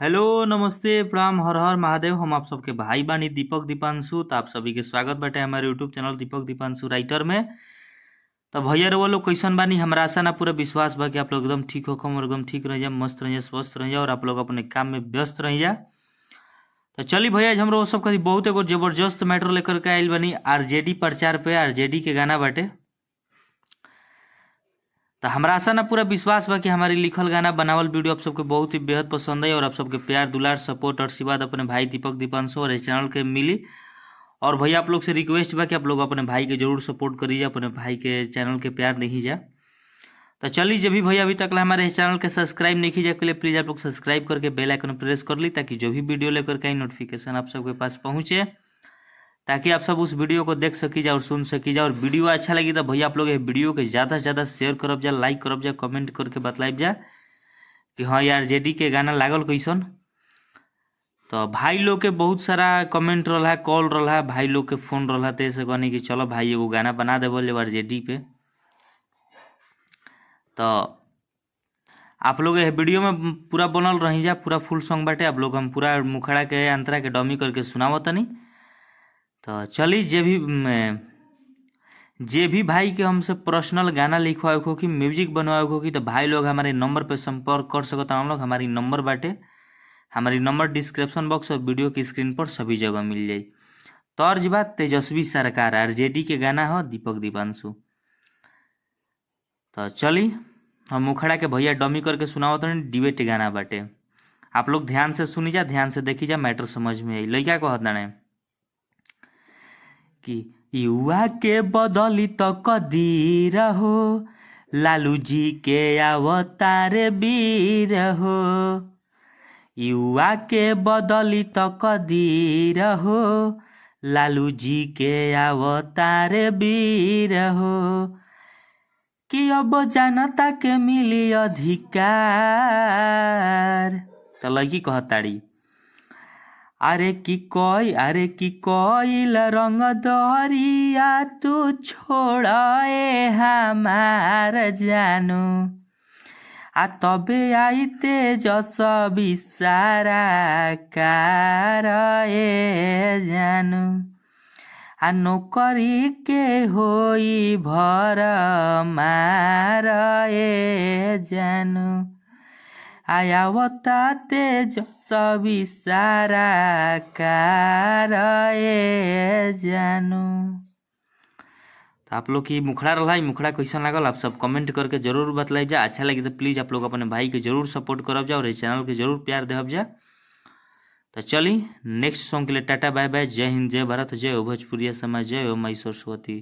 Hello नमस्ते प्रणाम हर हर महादेव। हम आप सबके भाई बानी दीपक दीपांशु। तो आप सभी के स्वागत बाटे हमारे YouTube channel Deepak Deepanshu writer में। तो भैया रउआ लोग कैसन बानी? हमरा आशा ना पूरा विश्वास बा कि आप लोग एकदम ठीक होखम और एकदम ठीक रह जा, मस्त रह जा, स्वस्थ रह जा और आप लोग अपने काम में व्यस्त रह जा। तो चली भैया, आज हमरो सब कभी बहुत एगो जबरदस्त मैटर लेकर के आइल बानी आरजेडी प्रचार पे, आरजेडी के गाना बाटे। तो हमरा आशा ना पूरा विश्वास बा कि हमारी लिखल गाना बनावल वीडियो आप सबके बहुत ही बेहद पसंद है और आप सबके प्यार दुलार सपोर्ट और आशीर्वाद अपने भाई दीपक दीपांशु और इस चैनल के मिली। और भैया आप लोग से रिक्वेस्ट बा कि आप लोग अपने भाई के जरूर सपोर्ट करिए, अपने भाई के चैनल के प्यार नहीं जा। तो चलिए, जब भी भैया अभी तक हमारे इस चैनल के सब्सक्राइब नहीं कीजिए के लिए प्लीज़ आप लोग सब्सक्राइब करके बेल आइकन प्रेस कर ली, ताकि जो भी वीडियो लेकर के आई नोटिफिकेशन आप सबके पास पहुँचे, ताकि आप सब उस वीडियो को देख सकी जा और सुन सकी जा। और वीडियो अच्छा लगी तो भैया आप लोग ये वीडियो के ज़्यादा से ज़्यादा शेयर करब जा, लाइक करब जा, कमेंट करके बतलाइब जा कि हाँ यार, जेडी के गाना लागल कैसन। तो भाई लोग के बहुत सारा कमेंट रहा, कॉल रहा, भाई लोग के फोन रहा, तो ऐसे कहनी कि चलो भाई एगो गाना बना देवल आर जे डी पे। तो आप लोग ये वीडियो में पूरा बनल रही जा, पूरा फुल सॉन्ग बाटे। आप लोग हम पूरा मुखड़ा के अंतरा के डमी करके सुनावतनी। तो चली, जे भी भाई के हमसे पर्सनल गाना लिखवाए हो कि म्यूजिक बनवाए हो कि तो भाई लोग हमारे नंबर पे संपर्क कर सकता हम लोग। हमारी नंबर बाटे, हमारी नंबर डिस्क्रिप्शन बॉक्स और वीडियो की स्क्रीन पर सभी जगह मिल जाई। तर्ज बा तेजस्वी सरकार, आरजेडी के गाना हो, दीपक दीपांशु। तो चली, हम मुखड़ा के भैया डमी करके सुनाओ तो डिबेट गाना बाटे। आप लोग ध्यान से सुनी जा, ध्यान से देखी जा, मैटर समझ में आई। लड़का कहत ना कि युवा के बदली तो कदीर हो, लालू जी के अवतार वीर हो। युवा के बदली तो कदीर हो, लालू जी के अवतार वीर हो, कि अब जनता के मिली अधिकार। तो लड़की कहताड़ी, अरे कि कोई, अरे कि कोइल रंग दरिया तू छोड़े हमार जानू, आ तबे आई तेजस्वी सरकार ए जानू, आ नौकरी के होई भर मार ए जानू, आयावता तेजस्वी सरकार ए जानू। तो आप लोग की मुखड़ा रहा, मुखड़ा कैसा लागल आप सब कमेंट करके जरूर बतलाइब जा। अच्छा लगे तो प्लीज़ आप लोग अपने भाई के जरूर सपोर्ट करब जा और इस चैनल के जरूर प्यार देहब जा। तो चली, नेक्स्ट सॉन्ग के लिए टाटा बाय बाय। जय हिंद, जय भारत, जय हो भोजपुरिया समाज, जय हो माई सरस्वती।